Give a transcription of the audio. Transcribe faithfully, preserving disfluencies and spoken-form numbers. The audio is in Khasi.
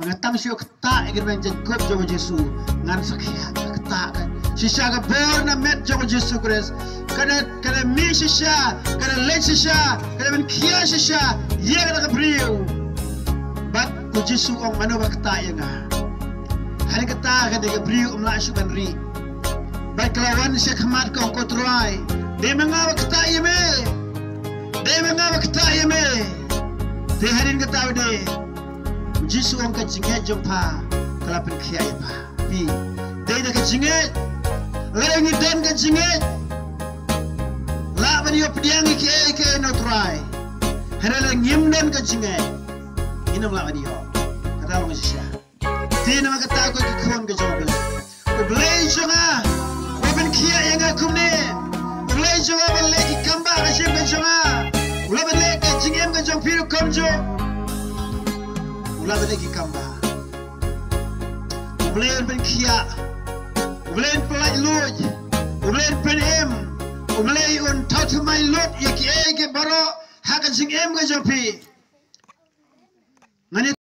Nga tang shu ktah ïa ka jingkup jong u Jisu. Ngan sa khia ktah ka shisha ka bor na met jong u Jisu Khrist. Ka da, ka da mih shisha, ka da leit shisha, ka da ban khia shisha ïa kata ka briew. Bad u Jisu u ong, mano ba ktah ïa nga? Hadien kata ka dei ka briew um lah shuh ban rieh. Bad ka la wan sha khmat ka ong, ko Trai, dei ma nga ba ktah ïa me. Dei ma nga ba ktah ïa me. Te hadien kata u dei u Jisu u ong, ka jingngeit jong pha ka la pynkhiah ïa pha. Phi, dei da ka jingngeit. Lada ngi don ka jingngeit, lah ban ïoh pdiang ïa kiei kiei na u Trai. Hynrei lada ngim don ka jingngeit, ngin ym lah ban ïoh. Kata long shisha. Te namar kata ko ki khun ka jong U Blei, U Blei jong nga u la pynkhiah ïa nga kumne. U Blei jong nga u la leh ki kam ba ha ka jingim ka jong nga. U la leh ka jingim ka jong phi ruh kumjuh. U la leh ki kam ba. U Blei un pynkhiah. U Blei un pyllait luid. U Blei un pynim. U Blei un thaw thymmai lut ïa kiei kiei baroh ha ka jingim ka jong phi. Ngan